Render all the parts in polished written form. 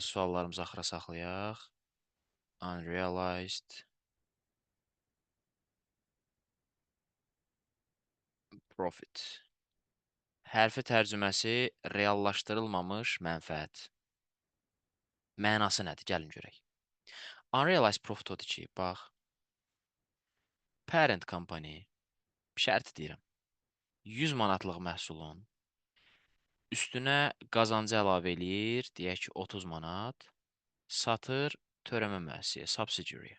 Suallarımızı axıra saxlayaq. Unrealized profit. Hərfi tərcüməsi reallaşdırılmamış mənfəət. Mənası nədir? Gəlin görək. Unrealized profit odur ki, bax, parent company, şərt deyirəm, 100 manatlıq məhsulun üstünə qazancı əlavə eləyir, deyək ki, 30 manat, satır törəmə müəssisəyə, subsidiary-yə.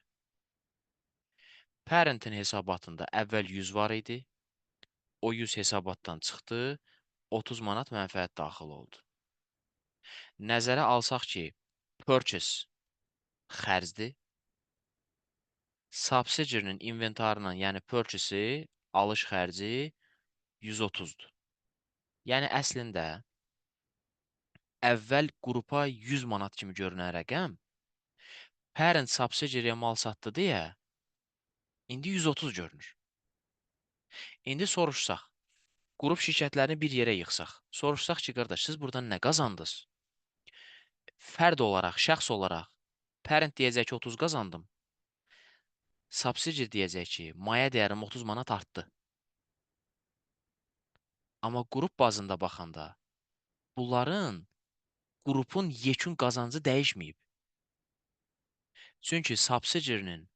Parentin hesabatında əvvəl 100 var idi, o 100 hesabatdan çıxdı, 30 manat mənfəət daxil oldu. Nəzərə alsaq ki, purchase xərcdir, subsidiary-nin inventarının, yəni purchase-i, alış xərci 130-dur. Yəni əslində əvvəl qrupa 100 manat kimi görünən rəqəm parent subsidiary-yə mal satdı deyə indi 130 görünür. İndi soruşsaq, qrup şirkətlərini bir yerə yığsaq, soruşsaq ki, qardaş, siz buradan nə qazandınız? Fərd olaraq, şəxs olaraq parent deyəcək ki, 30 qazandım. Subsidiary deyəcək ki, maya dəyərim 30 manat artdı. Amma qrup bazında baxanda bunların qrupun yekun qazancı dəyişməyib. Çünki subsidiary-nin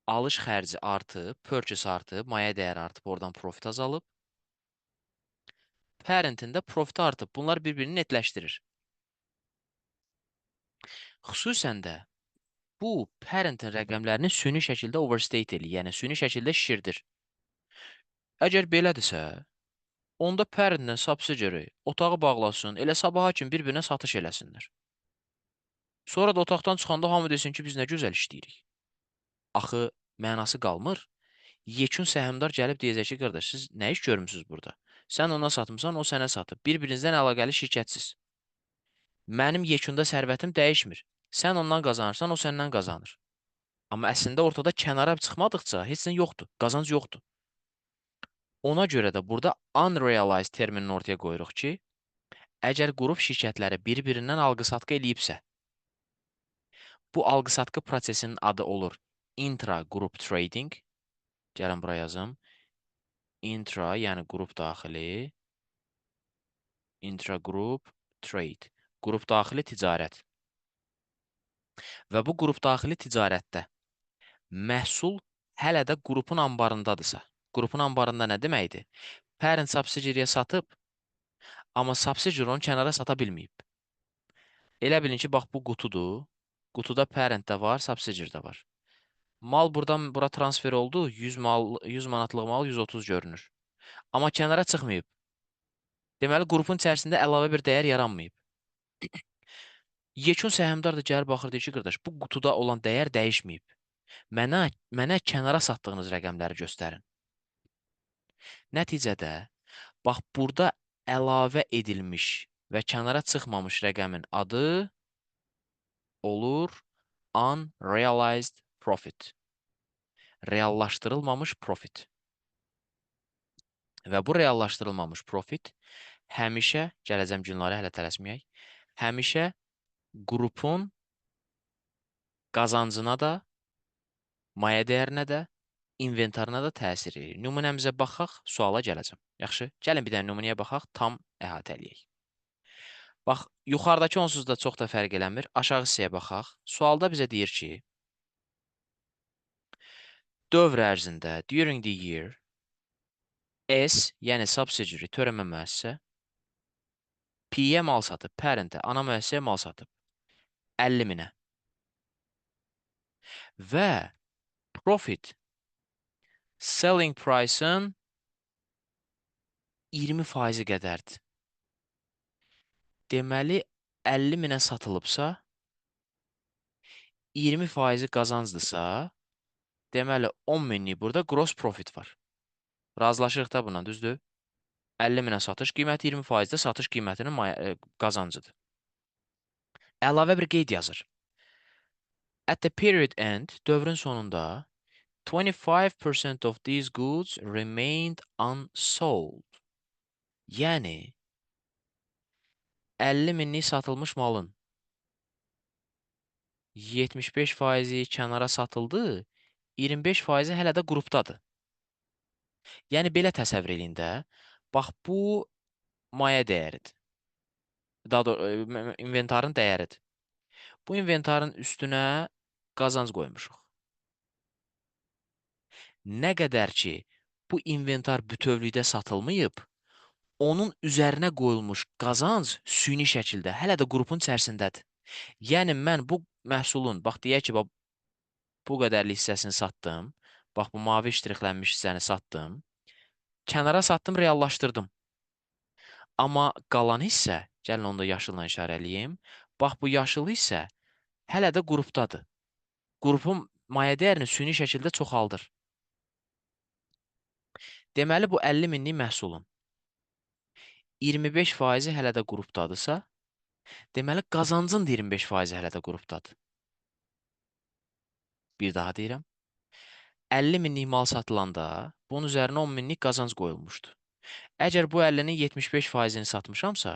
alış xərci artıb, purchase artıb, maya dəyəri artıb, oradan profit azalıb. Parentin də profiti artıb. Bunlar bir-birini netləşdirir. Xüsusən də bu parentin rəqəmlərini süni şəkildə overstate eləyir, yəni süni şəkildə şişirdir. Əgər belədirsə, onda parentlə subsidiary otağı bağlasın, elə sabaha kimi bir-birinə satış eləsinlər. Sonra da otaqdan çıxanda hamı desin ki, biz nə gözəl işləyirik. Axı, mənası qalmır. Yekun səhmdar gəlib deyəcək ki, qardaş, siz nə iş görmüsünüz burada? Sən ona satmısan, o sənə satıb. Bir-birinizdən əlaqəli şirkətsiz. Mənim yekunda sərvətim dəyişmir. Sən ondan qazanırsan, o səndən qazanır. Amma əslində ortada kənara çıxmadıqca heç nə yoxdur, qazanc yoxdur. Ona görə də burada unrealized terminini ortaya qoyuruq ki, əgər qrup şirkətləri bir-birindən alqı-satqı eləyibsə, bu alqı-satqı prosesinin adı olur intra-group trading. Gəlin bura yazım. Intra, yəni qrup daxili. Intra-group trade. Qrup daxili ticarət. Və bu qrup daxili ticarətdə məhsul hələ də qrupun anbarındadırsa, qrupun anbarında nə deməkdir? Parent subsidiary-yə satıb, amma subsidiary onu kənara sata bilməyib. Elə bilin ki, bax bu qutudur. Qutuda parent də var, subsidiary də var. Mal buradan bura transfer oldu. 100 mal, 100 manatlıq mal 130 görünür. Amma kənara çıxmayıb. Deməli, qrupun içərisində əlavə bir dəyər yaranmayıb. Yekun səhmdar da gəlir baxır, deyir ki, qardaş, bu qutuda olan dəyər dəyişməyib. Mənə kənara satdığınız rəqəmləri göstərin. Nəticədə, bax burada əlavə edilmiş və kənara çıxmamış rəqəmin adı olur unrealized profit. Reallaşdırılmamış profit. Və bu reallaşdırılmamış profit həmişə, gələcəm günləri hələ tələsməyək, həmişə qrupun qazancına da, maya dəyərinə də, inventarına da təsir edir. Nümunəmizə baxaq, suala gələcəm. Yaxşı, gəlin bir dənə nümunəyə baxaq, tam əhatə eləyək. Bax, yuxarıdakı onsuz da çox da fərq eləmir. Aşağı hissəyə baxaq. Sualda bizə deyir ki, dövr ərzində, during the year, S, yəni subsidiary, törəmə müəssisə, P-yə mal satıb, parent-ə, ana müəssisəyə mal satıb, 50 minə. Və profit selling price-ın 20% qədərdir. Deməli, 50 minə satılıbsa, 20% qazancdırsa, deməli 10 minlik burada gross profit var. Razılaşırıq da buna, düzdür? 50 minə satış qiyməti 20% də satış qiymətinin qazancıdır. Əlavə bir qeyd yazır. At the period end, dövrün sonunda 25% of these goods remained unsold. Yəni 50 minlik satılmış malın 75%-i kənara satıldı, 25%-i hələ də qrupdadır. Yəni, belə təsəvvür eləyin də, bax, bu maya dəyəridir. Daha doğrusu, inventarın dəyəridir. Bu inventarın üstünə qazanc qoymuşuq. Nə qədər ki, bu inventar bütövlükdə satılmayıb, onun üzərinə qoyulmuş qazanc süni şəkildə hələ də qrupun içərisindədir. Yəni, mən bu məhsulun, bax, deyək ki, bax, bu qədərli hissəsini satdım, bax, bu mavi ştrixlənmiş hissəni satdım, kənara satdım, reallaşdırdım. Amma qalan hissə, gəlin onu da yaşılla işarə eləyim, bax, bu yaşıl hissə hələ də qrupdadır. Qrupun maya dəyərini süni şəkildə çoxaldır. Deməli, bu 50 minlik məhsulun 25%-i hələ də qrupdadırsa, deməli, qazancın da 25%-i hələ də qrupdadır. Bir daha deyirəm. 50 minlik mal satılanda bunun üzərinə 10 minlik qazanc qoyulmuşdu. Əgər bu 50-nin 75%-ni satmışamsa,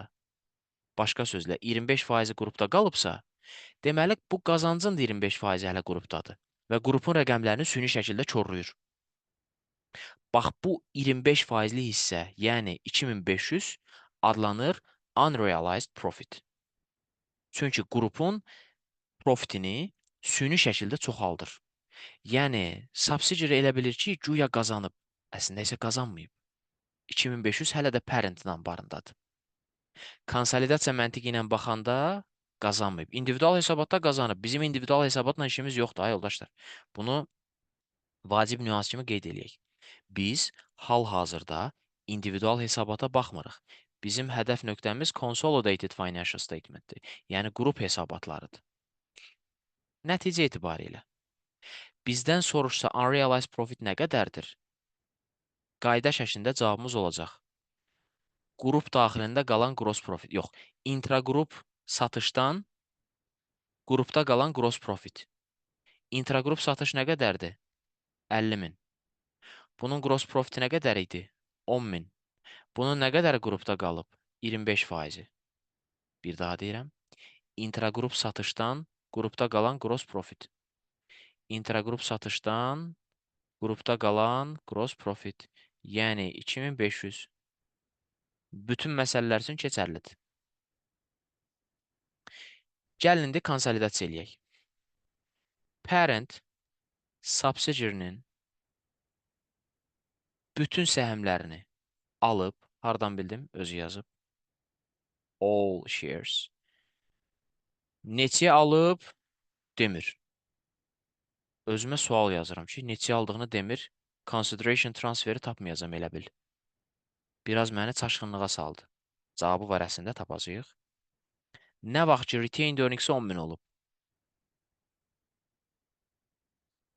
başqa sözlə 25%-i qrupda qalıbsa, deməli, bu qazancın da 25%-i hələ qrupdadır və qrupun rəqəmlərini süni şəkildə korlayır. Bax, bu 25%-li hissə, yəni 2500 adlanır unrealized profit. Çünki qrupun profitini süni şəkildə çoxaldır. Yəni, subsidiary elə bilir ki, güya qazanıb. Əslində isə qazanmayıb. 2500 hələ də parent-in anbarındadır. Konsolidasiya məntiqi ilə baxanda qazanmayıb. İndividual hesabatda qazanıb. Bizim individual hesabatla işimiz yoxdur, ay yoldaşlar. Bunu vacib nüans kimi qeyd eləyək. Biz hal-hazırda individual hesabata baxmırıq. Bizim hədəf nöqtəmiz Consolidated Financial Statement'dir. Yəni, qrup hesabatlarıdır. Nəticə etibarilə, bizdən soruşsa unrealized profit nə qədərdir? Qayda şəklində cavabımız olacaq. Qrup daxilində qalan gross profit. Yox, intraqrup satışdan qrupda qalan gross profit. Intraqrup satış nə qədərdir? 50 min. Bunun gross profiti nə qədər idi? 10 min. Bunun nə qədər qrupda qalıb? 25%-i. Bir daha deyirəm. Intraqrup satışdan qrupda qalan gross profit. Intraqrup satışdan qrupda qalan gross profit. Yəni 2500. Bütün məsələlər üçün keçərlidir. Gəlin indi konsolidasiya eləyək. Parent subsidiary-nin bütün səhmlərini alıb, hardan bildim? Özü yazıb. All shares. Neçəyə alıb? Demir. Özümə sual yazıram ki, neçəyə aldığını demir. Consideration transferi tapmayacağam elə bil. Biraz məni çaşqınlığa saldı. Cavabı var əslində, tapacağıq. Nə vaxt ki, retained earnings 10.000 olub.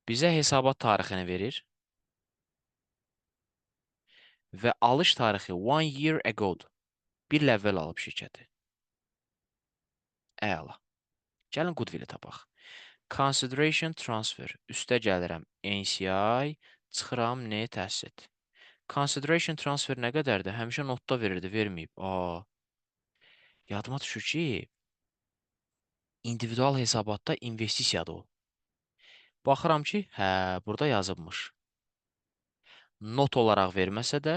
Bizə hesabat tarixini verir. Və alış tarixi 1 year ago-dur. Bir il əvvəl alıb şirkəti. Əla. Gəlin goodwill-i tapaq. Consideration transfer. Üstə gəlirəm. NCI, çıxıram net asset. Consideration transfer nə qədərdir? Həmişə notda verirdi, verməyib. Aa. Yadıma düşür ki, individual hesabatda investisiyadır o. Baxıram ki, hə, burada yazıbmış. Not olaraq verməsə də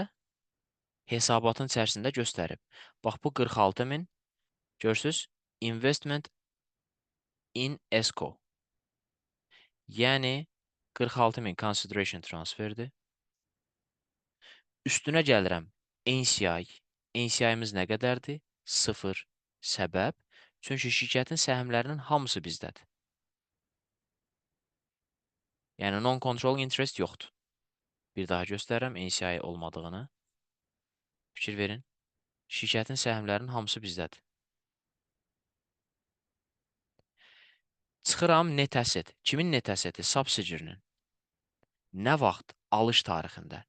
hesabatın içərisində göstərib. Bax, bu 46.000. Görürsünüz, investment in esco. Yəni 46.000 consideration transferdir. Üstünə gəlirəm. NCI. NCI-miz nə qədərdir? 0. Səbəb? Çünki şirkətin səhmlərinin hamısı bizdədir. Yəni non-controlling interest yoxdur. Bir daha göstərirəm NCI olmadığını. Fikir verin. Şirkətin səhmlərinin hamısı bizdədir. Çıxıram net asset. Kimin net asseti? Subsidiary-nin. Nə vaxt? Alış tarixində.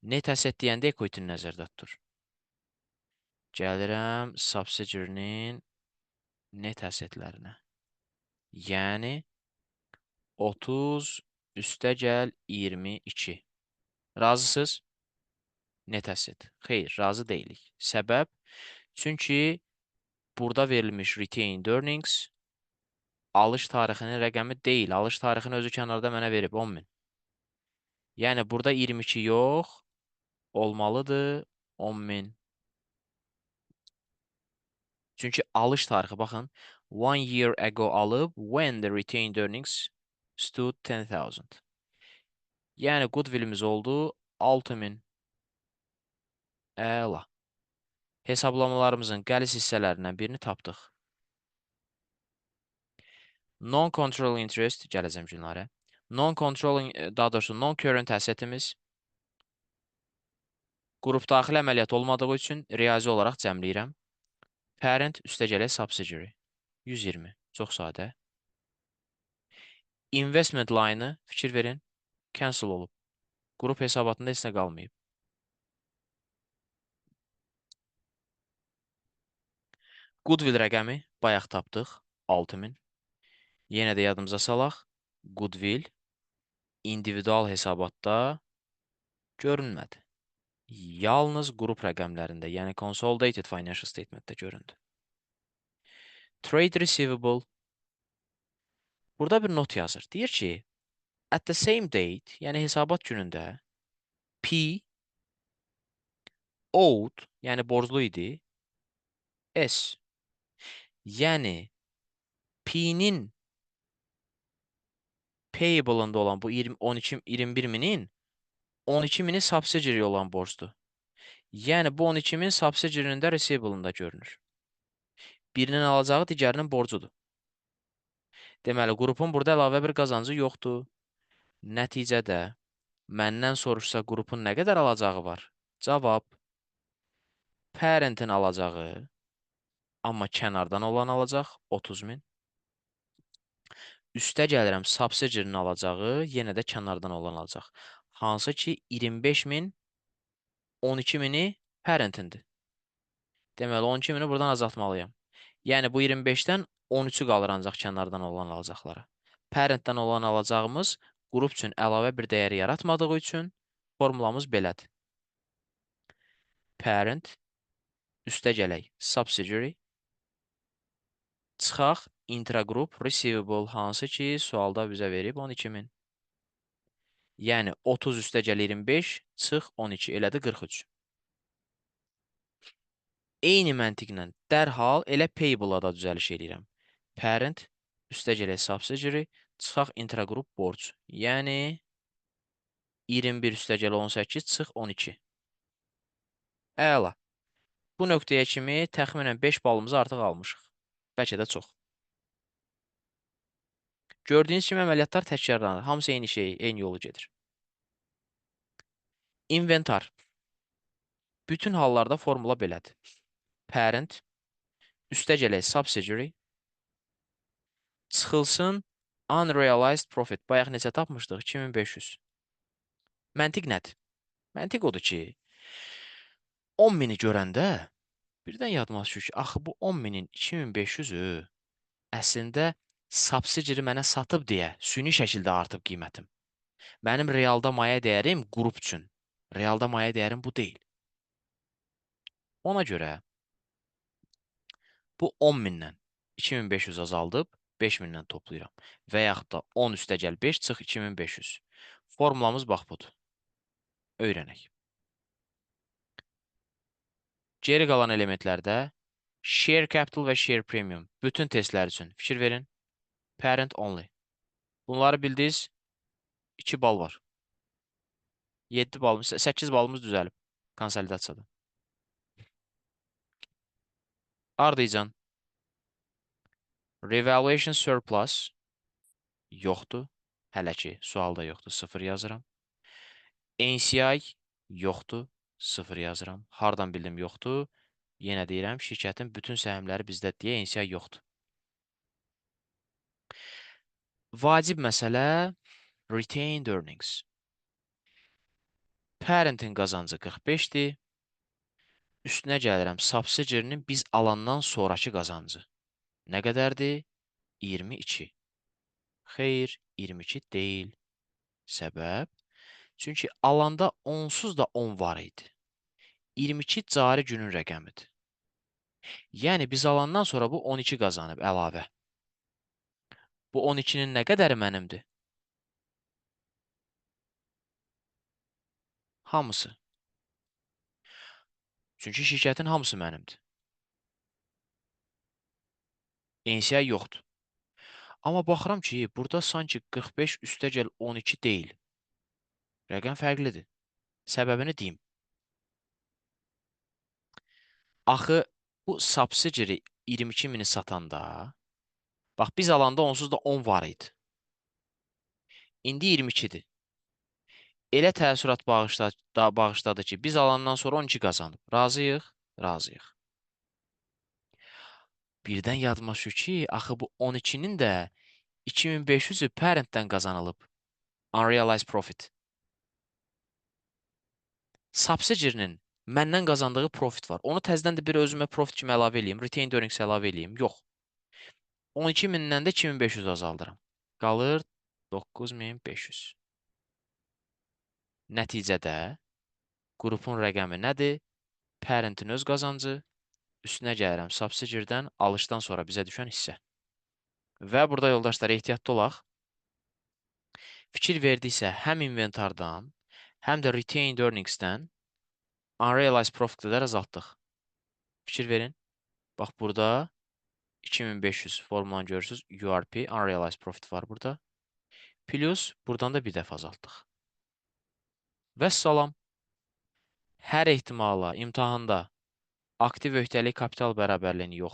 Net asset deyəndə equity-ni nəzərdə tutur. Gəlirəm subsidiary-nin net assetlərinə. Yəni 30 üstə gəl 22. Razısınız? Net asset. Xeyr, razı deyilik. Səbəb? Çünki burada verilmiş retained earnings Alış tarixinin rəqəmi deyil. Alış tarixini özü kənarda mənə verib 10.000. Yəni, burada 22 yox, olmalıdır 10.000. Çünki alış tarixi, baxın, 1 year ago alıb, when the retained earnings stood 10,000. Yəni, goodwillimiz oldu 6.000. Əla. Hesablamalarımızın qəliz hissələrindən birini tapdıq. Non-controlling interest, gələcəm Gülnarə. Non-controlling, daha doğrusu non-current assetimiz qrup daxili əməliyyat olmadığı üçün riyazi olaraq cəmləyirəm. Parent üstə gələk subsidiary. 120. Çox sadə. Investment line-ı fikir verin, cancel olub. Qrup hesabatında heç nə qalmayıb. Goodwill rəqəmi bayaq tapdıq, 6.000. Yenə də yadımıza salaq. Goodwill individual hesabatda görünmədi. Yalnız qrup rəqəmlərində, yəni Consolidated Financial Statement'də göründü. Trade Receivable. Burada bir not yazır. Deyir ki, at the same date, yəni hesabat günündə P owed, yəni borclu idi, S. Yəni P-nin payable-ında olan bu 20, 12, 21 minin 12 mini subsidiary olan borcdur. Yəni bu 12 min subsidiary-nin də receivable-ında görünür. Birinin alacağı digərinin borcudur. Deməli, qrupun burada əlavə bir qazancı yoxdur. Nəticədə məndən soruşsa qrupun nə qədər alacağı var? Cavab, parentin alacağı, amma kənardan olan alacaq 30 min. Üstə gəlirəm, subsidiary-nin alacağı, yenə də kənardan olan alacaq. Hansı ki, 25 min, 12 mini parentindir. Deməli, 12 mini buradan azaltmalıyam. Yəni, bu 25-dən 13-ü qalır ancaq kənardan olan alacaqlara. Parentdən olan alacağımız qrup üçün əlavə bir dəyər yaratmadığı üçün formulamız belədir. Parent, üstə gələk, subsidiary, çıxaq, intragroup receivable, hansı ki, sualda bizə verib 12 min. Yəni, 30 üstə gəl 25, çıx 12, elədi 43. Eyni məntiqlə dərhal elə payable-a da düzəliş eləyirəm. Parent, üstə gələk subsidiary, çıxaq intragroup borc. Yəni, 21 üstə gəl 18, çıx 12. Əla. Bu nöqtəyə kimi təxminən 5 balımızı artıq almışıq. Bəlkə də çox. Gördüyünüz kimi əməliyyatlar təkrarlanır. Hamısı eyni şey, eyni yolu gedir. İnventar. Bütün hallarda formula belədir. Parent, üstə gələk subsidiary, çıxılsın unrealized profit. Bayaq neçə tapmışdıq? 2500. Məntiq nədir? Məntiq odur ki, 10 mini görəndə birdən yadıma düşür ki, axı bu 10 minin 2500-ü əslində subsidiary mənə satıb deyə süni şəkildə artıb qiymətim. Mənim realda maya dəyərim qrup üçün. Realda maya dəyərim bu deyil. Ona görə bu 10 mindən 2500 azaldıb 5000-dən toplayıram. Və yaxud da 10 üstə gəl 5 çıx 2500. Formulamız bax budur. Öyrənək. Geri qalan elementlərdə share capital və share premium bütün testlər üçün fikir verin. Parent only. Bunları bildiniz. 2 bal var. 7 balımız, 8 balımız düzəlib konsolidasiyada. Ardıcan. Revaluation surplus yoxdur. Hələ ki, sualda yoxdur. 0 yazıram. NCI yoxdur. 0 yazıram. Hardan bildim yoxdur? Yenə deyirəm, şirkətin bütün səhmləri bizdə deyə NCI yoxdur. Vacib məsələ retained earnings. Parentin qazancı 45-dir. Üstünə gəlirəm, subsidiary-nin biz alandan sonrakı qazancı. Nə qədərdir? 22. Xeyr, 22 deyil. Səbəb? Çünki alanda onsuz da 10 var idi. 22 cari günün rəqəmidir. Yəni, biz alandan sonra bu 12 qazanıb əlavə. Bu 12-nin nə qədəri mənimdir? Hamısı. Çünki şirkətin hamısı mənimdir. NCI yoxdur. Amma baxıram ki, burada sanki 45 üstəgəl 12 deyil. Rəqəm fərqlidir. Səbəbini deyim. Axı, bu subsidiary 22 mini satanda, bax, biz alanda onsuz da 10 var idi. İndi 22-dir. Elə təəssürat bağışladı ki, biz alandan sonra 12 qazanıb. Razıyıq? Razıyıq. Birdən yadıma düşür ki, axı bu 12-nin də 2500-ü parentdən qazanılıb. Unrealized profit. Subsidiary-nin məndən qazandığı profit var. Onu təzədən də bir özümə profit kimi əlavə eləyim, retained earnings əlavə eləyim. Yox. 12 mindən də 2500 azaldıram. Qalır 9500. Nəticədə qrupun rəqəmi nədir? Parentin öz qazancı, üstünə gəlirəm subsidiary-dən alışdan sonra bizə düşən hissə. Və burada yoldaşlar ehtiyatlı olaq. Fikir verdiksə həm inventardan, həm də retained earnings-dən unrealized profit qədər azaltdıq. Fikir verin. Bax burada 2500 formulanı görürsünüz. URP, unrealized profit var burada. Plus buradan da bir dəfə azaltdıq. Vəssalam. Hər ehtimala imtahanda aktiv öhdəlik kapital bərabərliyini yoxlayın.